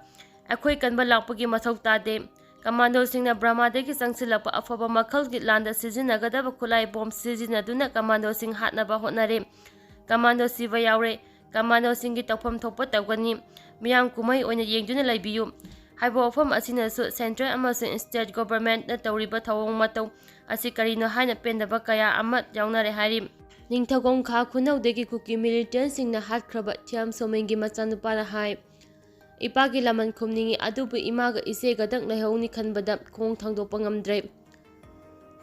"ꯑꯩꯈꯣꯏ ꯀꯟꯕ ꯂꯥꯛꯄꯒꯤ ꯃꯊꯧ ꯇꯥꯗꯦ꯫ Commando ꯁꯤꯡꯅ ꯕꯔꯃꯥꯗꯒꯤ ꯆꯪꯁꯤꯜꯂꯛꯄ ꯑꯐꯕ ꯃꯈꯜꯒꯤ ꯂꯥꯟꯗ ꯁꯤꯖꯤꯟꯅꯒꯗꯕ ꯈꯨꯠꯂꯥꯏ ꯕꯣꯝ ꯁꯤꯖꯤꯟꯅꯗꯨꯅ commando ꯁꯤꯡ ꯍꯥꯠꯅꯕ ꯍꯣꯠꯅꯔꯦ꯫ Commando ꯁꯤꯕ ꯌꯥꯎꯔꯦ꯫ Commando ꯁꯤꯡꯒꯤ ꯇꯧꯐꯝ ꯊꯣꯛꯄ ꯇꯧꯒꯅꯤ꯫ ꯃꯤꯌꯥꯝ ꯀꯨꯝꯍꯩ ꯑꯣꯏꯅ ꯌꯦꯡꯗꯨꯅ ꯂꯩꯕꯤꯌꯨ" ꯍꯥꯏꯕ ꯋꯥꯐꯝ ꯑꯁꯤꯅꯁꯨ central ꯑꯃꯁꯨꯡ state government ꯅ ꯇꯧꯔꯤꯕ ꯊꯧꯑꯣꯡ ꯃꯇꯧ ꯑꯁꯤ ꯀꯔꯤꯅꯣ ꯍꯥꯏꯅ ꯄꯦꯟꯗꯕ ꯀꯌꯥ ꯑꯃ ꯌꯥꯎꯅꯔꯦ ꯍꯥꯏꯔꯤ꯫ ꯅꯤꯡꯊꯧꯈꯣꯡ ꯈꯥ ꯈꯨꯅꯧꯗꯒꯤ ꯀꯨꯀꯤ militant ꯁꯤꯡꯅ ꯍꯥꯠꯈ꯭ꯔꯕ ꯊꯤꯌꯥꯝ ꯁꯣꯃꯦꯟꯒꯤ ꯃꯆꯥꯅꯨꯄꯥꯅ ꯍꯥꯏ, ꯏꯄꯥꯒꯤ ꯂꯃꯟ ꯈꯨꯝꯅꯤꯡꯏ, ꯑꯗꯨꯕꯨ ꯏꯃꯥꯒ ꯏꯆꯦꯒꯗꯪ ꯂꯩꯍꯧꯅꯤ ꯈꯟꯕꯗ ꯈꯣꯡ ꯊꯥꯡꯗꯣꯛꯄ ꯉꯝꯗ꯭ꯔꯦ꯫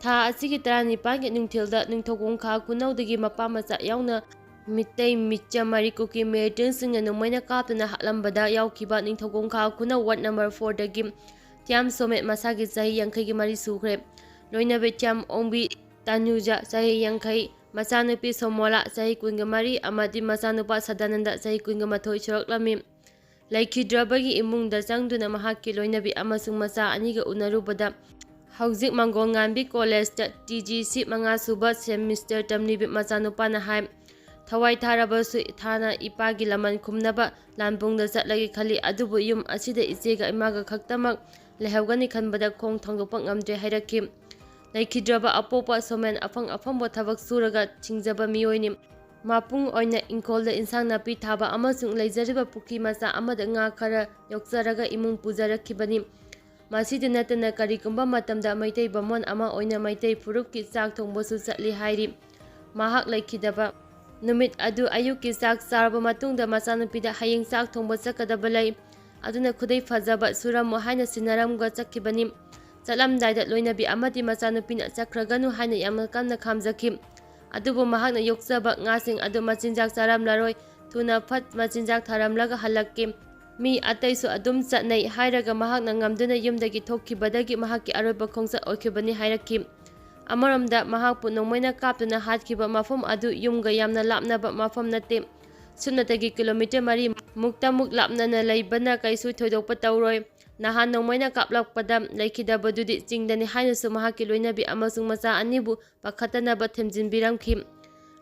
ꯊꯥ ꯑꯁꯤꯒꯤ ꯇꯔꯥꯅꯤꯄꯥꯟꯒꯤ ꯅꯨꯡꯊꯤꯜꯗ ꯅꯤꯡꯊꯧꯈꯣꯡ ꯈꯥ ꯈꯨꯅꯧꯗꯒꯤ ꯃꯄꯥ ꯃꯆꯥ ꯌꯥꯎꯅ ꯃꯤꯇꯩ ꯃꯤꯆꯝ ꯃꯔꯤ ꯀꯨꯀꯤ ꯃꯤꯂꯤꯇꯦꯟꯁꯤꯡꯅ ꯅꯣꯡꯃꯩꯅ ꯀꯥꯞꯇꯨꯅ ꯍꯥꯠꯂꯝꯕꯗ ꯌꯥꯎꯈꯤꯕ ꯅꯤꯡꯊꯧꯈꯣꯡ ꯈꯥ ꯈꯨꯅꯧ ꯋꯥꯔꯗ ꯅꯝꯕꯔ ꯐꯣꯔꯗꯒꯤ ꯊꯤꯌꯥꯝ ꯁꯣꯃꯦꯠ ꯃꯁꯥꯒꯤ ꯆꯍꯤ ꯌꯥꯡꯈꯩꯒꯤ ꯃꯔꯤ ꯁꯨꯈ꯭ꯔꯦ꯫ ꯂꯣꯏꯅꯕꯤ ꯊꯤꯌꯥꯝ ꯑꯣꯡꯕꯤ ꯇꯥꯅꯨꯖꯥ ꯆꯍꯤ ꯌꯥꯡꯈꯩ, ꯃꯆꯥꯅꯨꯄꯤ ꯁꯣꯃꯣꯂꯥ ꯆꯍꯤ ꯀꯨꯟꯒ ꯃꯔꯤ ꯑꯃꯗꯤ ꯃꯆꯥꯅꯨꯄꯥ ꯁꯗꯥꯅꯟꯗ ꯆꯍꯤ ꯀꯨꯟꯒ ꯃꯥꯊꯣꯏ ꯁꯨꯔꯛꯂꯝꯃꯤ꯫ ꯂꯩꯈꯤꯗ꯭ꯔꯕꯒꯤ ꯏꯃꯨꯡꯗ ꯆꯪꯗꯨꯅ ꯃꯍꯥꯛꯀꯤ ꯂꯣꯏꯅꯕꯤ ꯑꯃꯁꯨꯡ ꯃꯆꯥ ꯑꯅꯤꯒ ꯎꯅꯔꯨꯕꯗ, ꯍꯧꯖꯤꯛ ꯃꯪꯒꯣꯜꯉꯥꯟꯕꯤ ꯀꯣꯂꯦꯖꯇ ꯇꯤ ꯖꯤ ꯁꯤ ꯃꯉꯥ ꯁꯨꯕ ꯁꯦꯃꯤꯁꯇꯔ ꯇꯝꯂꯤꯕꯤ ꯃꯆꯥꯅꯨꯄꯥꯅ ꯍꯥꯏ, ꯊꯋꯥꯏ ꯊꯥꯔꯕꯁꯨ ꯊꯥꯅ ꯏꯄꯥꯒꯤ ꯂꯃꯟ ꯈꯨꯝꯅꯕ ꯂꯥꯟꯕꯨꯡꯗ ꯆꯠꯂꯒꯦ ꯈꯜꯂꯤ, ꯑꯗꯨꯕꯨ ꯌꯨꯝ ꯑꯁꯤꯗ ꯏꯆꯦꯒ ꯏꯃꯥꯒ ꯈꯛꯇꯃꯛ ꯂꯩꯍꯧꯒꯅꯤ ꯈꯟꯕꯗ ꯈꯣꯡ ꯊꯥꯡꯗꯣꯛꯄ ꯉꯝꯗ꯭ꯔꯦ ꯍꯥꯏꯔꯛꯈꯤ꯫ ꯂꯩꯈꯤꯗ꯭ꯔꯕ ꯑꯄꯣꯛꯄ ꯁꯣꯃꯦꯟ ꯑꯐꯪ ꯑꯐꯪꯕ ꯊꯕꯛ ꯁꯨꯔꯒ ꯁꯤꯡꯖꯕ ꯃꯤꯑꯣꯏꯅꯤ꯫ ꯃꯄꯨꯡ ꯑꯣꯏꯅ ꯏꯪꯈꯣꯜꯗ ꯏꯟꯁꯥꯡ ꯅꯥꯄꯤ ꯊꯥꯕ ꯑꯃꯁꯨꯡ ꯂꯩꯖꯔꯤꯕ ꯄꯨꯈ꯭ꯔꯤ ꯃꯆꯥ ꯑꯃꯗ ꯉꯥ ꯈꯔ ꯌꯣꯛꯆꯔꯒ ꯏꯃꯨꯡ ꯄꯨꯖꯔꯛꯈꯤꯕꯅꯤ꯫ ꯃꯁꯤꯗ ꯅꯠꯇꯅ ꯀꯔꯤꯒꯨꯝꯕ ꯃꯇꯝꯗ ꯃꯩꯇꯩ ꯕꯥꯃꯣꯟ ꯑꯃ ꯑꯣꯏꯅ ꯃꯩꯇꯩ ꯐꯨꯔꯨꯞꯀꯤ ꯆꯥꯛ ꯊꯣꯡꯕꯁꯨ ꯆꯠꯂꯤ ꯍꯥꯏꯔꯤ꯫ ꯃꯍꯥꯛ ꯂꯩꯈꯤꯗꯕ ꯅꯨꯃꯤꯠ ꯑꯗꯨ ꯑꯌꯨꯛꯀꯤ ꯆꯥꯛ ꯆꯥꯔꯕ ꯃꯇꯨꯡꯗ ꯃꯆꯥꯅꯨꯄꯤꯗ ꯍꯌꯦꯡ ꯆꯥꯛ ꯊꯣꯡꯕ ꯆꯠꯀꯗꯕ ꯂꯩ, ꯑꯗꯨꯅ ꯈꯨꯗꯩ ꯐꯖꯕ ꯁꯨꯔꯝꯃꯨ ꯍꯥꯏꯅ ꯁꯤꯟꯅꯔꯝꯒ ꯆꯠꯈꯤꯕꯅꯤ꯫ ꯆꯠꯂꯝꯗꯥꯏꯗ ꯂꯣꯏꯅꯕꯤ ꯑꯃꯗꯤ ꯃꯆꯥꯅꯨꯄꯤꯅ ꯆꯠꯈ꯭ꯔꯒꯅꯨ ꯍꯥꯏꯅ ꯌꯥꯝꯅ ꯀꯟꯅ ꯈꯥꯝꯖꯈꯤ꯫ ꯑꯗꯨꯕꯨ ꯃꯍꯥꯛꯅ ꯌꯣꯛꯆꯕ ꯉꯥꯁꯤꯡ ꯑꯗꯨ ꯃꯆꯤꯟꯖꯥꯛ ꯆꯥꯔꯝꯂꯔꯣꯏ, ꯊꯨꯅ ꯐꯠ ꯃꯆꯤꯟꯖꯥꯛ ꯊꯥꯔꯝꯂꯒ ꯍꯜꯂꯛꯀꯦ꯫ ꯃꯤ ꯑꯇꯩꯁꯨ ꯑꯗꯨꯝ ꯆꯠꯅꯩ ꯍꯥꯏꯔꯒ ꯃꯍꯥꯛꯅ ꯉꯝꯗꯨꯅ ꯌꯨꯝꯗꯒꯤ ꯊꯣꯛꯈꯤꯕꯗꯒꯤ ꯃꯍꯥꯛꯀꯤ ꯑꯔꯣꯏꯕ ꯈꯣꯡꯆꯠ ꯑꯣꯏꯈꯤꯕꯅꯤ ꯍꯥꯏꯔꯛꯈꯤ꯫ ꯑꯃꯔꯣꯝꯗ ꯃꯍꯥꯛꯄꯨ ꯅꯣꯡꯃꯩꯅ ꯀꯥꯞꯇꯨꯅ ꯍꯥꯠꯈꯤꯕ ꯃꯐꯝ ꯑꯗꯨ ꯌꯨꯝꯒ ꯌꯥꯝꯅ ꯂꯥꯞꯅꯕ ꯃꯐꯝ ꯅꯠꯇꯦ꯫ ꯁꯨꯞꯅꯇꯒꯤ ꯀꯤꯂꯣꯃꯤꯇꯔ ꯃꯔꯤ ꯃꯨꯛꯇꯃꯨꯛ ꯂꯥꯞꯅꯅ ꯂꯩꯕꯅ ꯀꯩꯁꯨ ꯊꯣꯏꯗꯣꯛꯄ ꯇꯧꯔꯣꯏ꯫ ꯅꯍꯥꯟ ꯅꯣꯡꯃꯩꯅ ꯀꯥꯞꯂꯛꯄꯗ ꯂꯩꯈꯤꯗꯕꯗꯨꯗꯤ ꯆꯤꯡꯗꯅꯤ ꯍꯥꯏꯅꯁꯨ ꯃꯍꯥꯛꯀꯤ ꯂꯣꯏꯅꯕꯤ ꯑꯃꯁꯨꯡ ꯃꯆꯥ ꯑꯅꯤꯕꯨ ꯄꯥꯈꯠꯇꯅꯕ ꯊꯦꯝꯖꯤꯟꯕꯤꯔꯝꯈꯤ꯫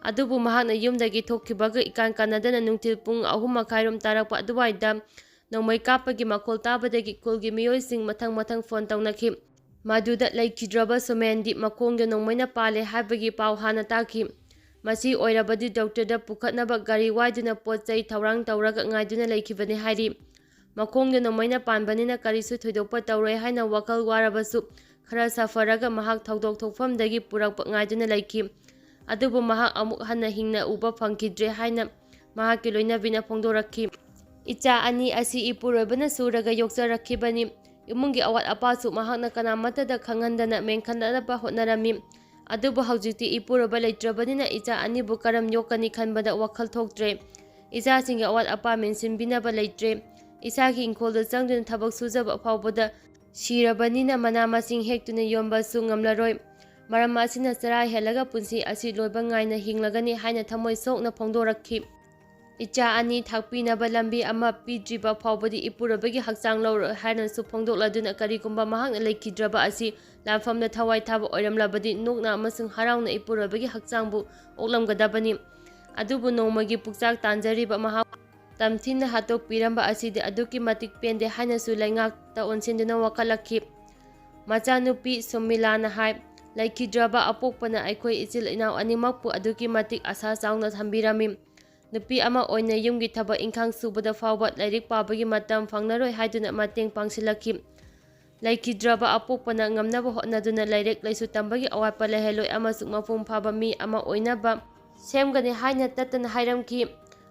ꯑꯗꯨꯕꯨ ꯃꯍꯥꯛꯅ ꯌꯨꯝꯗꯒꯤ ꯊꯣꯛꯈꯤꯕꯒ ꯏꯀꯥꯟ ꯀꯥꯟꯅꯗꯅ ꯅꯨꯡꯊꯤꯜ ꯄꯨꯡ ꯑꯍꯨꯝ ꯃꯈꯥꯏꯔꯣꯝ ꯇꯥꯔꯛꯄ ꯑꯗꯨꯋꯥꯏꯗ ꯅꯣꯡꯃꯩ ꯀꯥꯞꯄꯒꯤ ꯃꯈꯣꯜ ꯇꯥꯕꯗꯒꯤ ꯈꯨꯜꯒꯤ ꯃꯤꯑꯣꯏꯁꯤꯡ ꯃꯊꯪ ꯃꯊꯪ ꯐꯣꯟ ꯇꯧꯅꯈꯤ꯫ ꯃꯗꯨꯗ ꯂꯩꯈꯤꯗ꯭ꯔꯕ ꯁꯨꯃꯦꯟꯗꯤ ꯃꯈꯣꯡꯗ ꯅꯣꯡꯃꯩꯅ ꯄꯥꯜꯂꯦ ꯍꯥꯏꯕꯒꯤ ꯄꯥꯎ ꯍꯥꯟꯅ ꯇꯥꯈꯤ꯫ ꯃꯁꯤ ꯑꯣꯏꯔꯕꯗꯤ ꯗꯣꯛꯇꯔꯗ ꯄꯨꯈꯠꯅꯕ ꯒꯥꯔꯤ ꯋꯥꯏꯗꯨꯅ ꯄꯣꯠ ꯆꯩ ꯊꯧꯔꯥꯡ ꯇꯧꯔꯒ ꯉꯥꯏꯗꯨꯅ ꯂꯩꯈꯤꯕꯅꯤ ꯍꯥꯏꯔꯤ꯫ ꯃꯈꯣꯡꯗ ꯅꯣꯡꯃꯩꯅ ꯄꯥꯟꯕꯅꯤꯅ ꯀꯔꯤꯁꯨ ꯊꯣꯏꯗꯣꯛꯄ ꯇꯧꯔꯣꯏ ꯍꯥꯏꯅ ꯋꯥꯈꯜ ꯋꯥꯔꯕꯁꯨ, ꯈꯔ ꯁꯥꯐꯔꯒ ꯃꯍꯥꯛ ꯊꯧꯗꯣꯛ ꯊꯣꯛꯐꯝꯗꯒꯤ ꯄꯨꯔꯛꯄ ꯉꯥꯏꯗꯨꯅ ꯂꯩꯈꯤ꯫ ꯑꯗꯨꯕꯨ ꯃꯍꯥꯛ ꯑꯃꯨꯛ ꯍꯟꯅ ꯍꯤꯡꯅ ꯎꯕ ꯐꯪꯈꯤꯗ꯭ꯔꯦ ꯍꯥꯏꯅ ꯃꯍꯥꯛꯀꯤ ꯂꯣꯏꯅꯕꯤꯅ ꯐꯣꯡꯗꯣꯔꯛꯈꯤ꯫ ꯏꯆꯥ ꯑꯅꯤ ꯑꯁꯤ ꯏꯄꯨꯔꯣꯏꯕꯅ ꯁꯨꯔꯒ ꯌꯣꯛꯆꯔꯛꯈꯤꯕꯅꯤ꯫ ꯏꯃꯨꯡꯒꯤ ꯑꯋꯥꯠ ꯑꯄꯥꯁꯨ ꯃꯍꯥꯛꯅ ꯀꯅꯥꯃꯠꯇꯗ ꯈꯪꯍꯟꯗꯅ ꯃꯦꯟꯈꯠꯅꯅꯕ ꯍꯣꯠꯅꯔꯝꯃꯤ꯫ ꯑꯗꯨꯕꯨ ꯍꯧꯖꯤꯛꯇꯤ ꯏꯄꯨꯔꯣꯏꯕ ꯂꯩꯇ꯭ꯔꯕꯅꯤꯅ ꯏꯆꯥ ꯑꯅꯤꯕꯨ ꯀꯔꯝ ꯌꯣꯛꯀꯅꯤ ꯈꯟꯕꯗ ꯋꯥꯈꯜ ꯊꯣꯛꯇ꯭ꯔꯦ꯫ ꯏꯆꯥꯁꯤꯡꯒꯤ ꯑꯋꯥꯠ ꯑꯄꯥ ꯃꯦꯟꯁꯤꯟꯕꯤꯅꯕ ꯂꯩꯇ꯭ꯔꯦ꯫ ꯏꯁꯥꯒꯤ ꯏꯪꯈꯣꯜꯗ ꯆꯪꯗꯨꯅ ꯊꯕꯛ ꯁꯨꯖꯕ ꯐꯥꯎꯕꯗ ꯁꯤꯔꯕꯅꯤꯅ ꯃꯅꯥ ꯃꯁꯤꯡ ꯍꯦꯛꯇꯨꯅ ꯌꯣꯟꯕꯁꯨ ꯉꯝꯂꯔꯣꯏ꯫ ꯃꯔꯝ ꯑꯁꯤꯅ ꯆꯔꯥ ꯍꯦꯜꯂꯒ ꯄꯨꯟꯁꯤ ꯑꯁꯤ ꯂꯣꯏꯕ ꯉꯥꯏꯅ ꯍꯤꯡꯂꯒꯅꯤ ꯍꯥꯏꯅ ꯊꯃꯣꯏ ꯁꯣꯛꯅ ꯐꯣꯡꯗꯣꯔꯛꯈꯤ꯫ ꯏꯆꯥ ꯑꯅꯤ ꯊꯥꯛꯄꯤꯅꯕ ꯂꯝꯕꯤ ꯑꯃ ꯄꯤꯗ꯭ꯔꯤꯕ ꯐꯥꯎꯕꯗꯤ ꯏꯄꯨꯔꯣꯏꯕꯒꯤ ꯍꯛꯆꯥꯡ ꯂꯧꯔꯣꯏ ꯍꯥꯏꯅꯁꯨ ꯐꯣꯡꯗꯣꯛꯂꯗꯨꯅ ꯀꯔꯤꯒꯨꯝꯕ ꯃꯍꯥꯛꯅ ꯂꯩꯈꯤꯗ꯭ꯔꯕ ꯑꯁꯤ ꯂꯥꯟꯐꯝꯗ ꯊꯋꯥꯏ ꯊꯥꯕ ꯑꯣꯏꯔꯝꯂꯕꯗꯤ ꯅꯣꯛꯅ ꯑꯃꯁꯨꯡ ꯍꯔꯥꯎꯅ ꯏꯄꯨꯔꯣꯏꯕꯒꯤ ꯍꯛꯆꯥꯡꯕꯨ ꯑꯣꯛꯂꯝꯒꯗꯕꯅꯤ꯫ ꯑꯗꯨꯕꯨ ꯅꯣꯡꯃꯒꯤ ꯄꯨꯛꯆꯥꯛ ꯇꯥꯟꯖꯔꯤꯕ ꯃꯍꯥꯛ ꯇꯝꯊꯤꯅ ꯍꯥꯠꯇꯣꯛꯄꯤꯔꯝꯕ ꯑꯁꯤꯗꯤ ꯑꯗꯨꯛꯀꯤ ꯃꯇꯤꯛ ꯄꯦꯟꯗꯦ ꯍꯥꯏꯅꯁꯨ ꯂꯩꯉꯥꯛꯇ ꯑꯣꯟꯁꯤꯟꯗꯨꯅ ꯋꯥꯀꯠꯂꯛꯈꯤ꯫ ꯃꯆꯥꯅꯨꯄꯤ ꯁꯨꯃꯤꯂꯥꯅ ꯍꯥꯏ, "ꯂꯩꯈꯤꯗ꯭ꯔꯕ ꯑꯄꯣꯛꯄꯅ ꯑꯩꯈꯣꯏ ꯏꯆꯤꯜ ꯏꯅꯥꯎ ꯑꯅꯤꯃꯛꯄꯨ ꯑꯗꯨꯛꯀꯤ ꯃꯇꯤꯛ ꯑꯁꯥ ꯆꯥꯎꯅ ꯊꯝꯕꯤꯔꯝꯃꯤ꯫ ꯅꯨꯄꯤ ꯑꯃ ꯑꯣꯏꯅ ꯌꯨꯝꯒꯤ ꯊꯕꯛ ꯏꯪꯈꯥꯡ ꯁꯨꯕꯗ ꯐꯥꯎꯕ ꯂꯥꯏꯔꯤꯛ ꯄꯥꯕꯒꯤ ꯃꯇꯝ ꯐꯪꯂꯔꯣꯏ" ꯍꯥꯏꯗꯨꯅ ꯃꯇꯦꯡ ꯄꯥꯡꯁꯤꯜꯂꯛꯈꯤ꯫ ꯂꯩꯈꯤꯗ꯭ꯔꯕ ꯑꯄꯣꯛꯄꯅ ꯉꯝꯅꯕ ꯍꯣꯠꯅꯗꯨꯅ ꯂꯥꯏꯔꯤꯛ ꯂꯥꯏꯁꯨ ꯇꯝꯕꯒꯤ ꯑꯋꯥꯠꯄ ꯂꯩꯍꯜꯂꯣꯏ ꯑꯃꯁꯨꯡ ꯃꯄꯨꯡ ꯐꯥꯕ ꯃꯤ ꯑꯃ ꯑꯣꯏꯅꯕ ꯁꯦꯝꯒꯅꯤ ꯍꯥꯏꯅ ꯇꯠꯇꯅ ꯍꯥꯏꯔꯝꯈꯤ꯫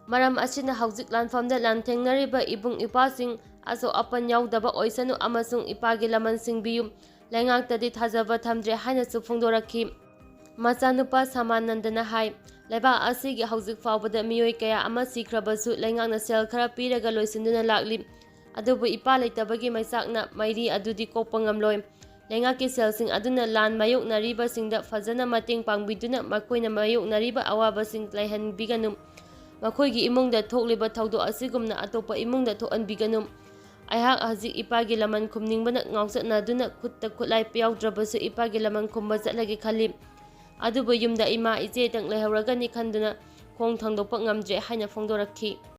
ꯃꯔꯝ ꯑꯁꯤꯅ ꯍꯧꯖꯤꯛ ꯂꯥꯟꯐꯝꯗ ꯂꯥꯟꯊꯦꯡꯅꯔꯤꯕ ꯏꯕꯨꯡ ꯏꯄꯥꯁꯤꯡ ꯑꯁꯣꯛ ꯑꯄꯟ ꯌꯥꯎꯗꯕ ꯑꯣꯏꯁꯅꯨ ꯑꯃꯁꯨꯡ ꯏꯄꯥꯒꯤ ꯂꯃꯟ ꯁꯤꯡꯕꯤꯌꯨ꯫ ꯂꯩꯉꯥꯛꯇꯗꯤ ꯊꯥꯖꯕ ꯊꯝꯗ꯭ꯔꯦ ꯍꯥꯏꯅꯁꯨ ꯐꯣꯡꯗꯣꯔꯛꯈꯤ꯫ ꯃꯆꯥꯅꯨꯄꯥ ꯁꯃꯥꯅꯟꯗꯅ ꯍꯥꯏ, ꯂꯩꯕꯥꯛ ꯑꯁꯤꯒꯤ ꯍꯧꯖꯤꯛ ꯐꯥꯎꯕꯗ ꯃꯤꯑꯣꯏ ꯀꯌꯥ ꯑꯃ ꯁꯤꯈ꯭ꯔꯕꯁꯨ ꯂꯩꯉꯥꯛꯅ ꯁꯦꯜ ꯈꯔ ꯄꯤꯔꯒ ꯂꯣꯏꯁꯤꯟꯗꯨꯅ ꯂꯥꯛꯂꯤ꯫ ꯑꯗꯨꯕꯨ ꯏꯄꯥ ꯂꯩꯇꯕꯒꯤ ꯃꯩꯆꯥꯛꯅ ꯃꯩꯔꯤ ꯑꯗꯨꯗꯤ ꯀꯣꯛꯄ ꯉꯝꯂꯣꯏ꯫ ꯂꯩꯉꯥꯛꯀꯤ ꯁꯦꯜꯁꯤꯡ ꯑꯗꯨꯅ ꯂꯥꯟ ꯃꯥꯌꯣꯛꯅꯔꯤꯕꯁꯤꯡꯗ ꯐꯖꯅ ꯃꯇꯦꯡ ꯄꯥꯡꯕꯤꯗꯨꯅ ꯃꯈꯣꯏꯅ ꯃꯥꯌꯣꯛꯅꯔꯤꯕ ꯑꯋꯥꯕꯁꯤꯡ ꯂꯩꯍꯟꯕꯤꯒꯅꯨ꯫ ꯃꯈꯣꯏꯒꯤ ꯏꯃꯨꯡꯗ ꯊꯣꯛꯂꯤꯕ ꯊꯧꯗꯣꯛ ꯑꯁꯤꯒꯨꯝꯅ ꯑꯇꯣꯞꯄ ꯏꯃꯨꯡꯗ ꯊꯣꯛꯍꯟꯕꯤꯒꯅꯨ꯫ ꯑꯩꯍꯥꯛ ꯍꯧꯖꯤꯛ ꯏꯄꯥꯒꯤ ꯂꯃꯟ ꯈꯨꯝꯅꯤꯡꯕꯅ ꯉꯥꯎꯆꯠꯅꯗꯨꯅ ꯈꯨꯠꯇ ꯈꯨꯠꯂꯥꯏ ꯌꯥꯎꯗ꯭ꯔꯕꯁꯨ ꯏꯄꯥꯒꯤ ꯂꯃꯟ ꯈꯨꯝꯕ ꯆꯠꯂꯒꯦ ꯈꯜꯂꯤ꯫ ꯑꯗꯨꯕꯨ ꯌꯨꯝꯗ ꯏꯃꯥ ꯏꯆꯦꯗꯪ ꯂꯩꯍꯧꯔꯒꯅꯤ ꯈꯟꯗꯨꯅ ꯈꯣꯡ ꯊꯥꯡꯗꯣꯛꯄ ꯉꯝꯗ꯭ꯔꯦ ꯍꯥꯏꯅ ꯐꯣꯡꯗꯣꯔꯛꯈꯤ꯫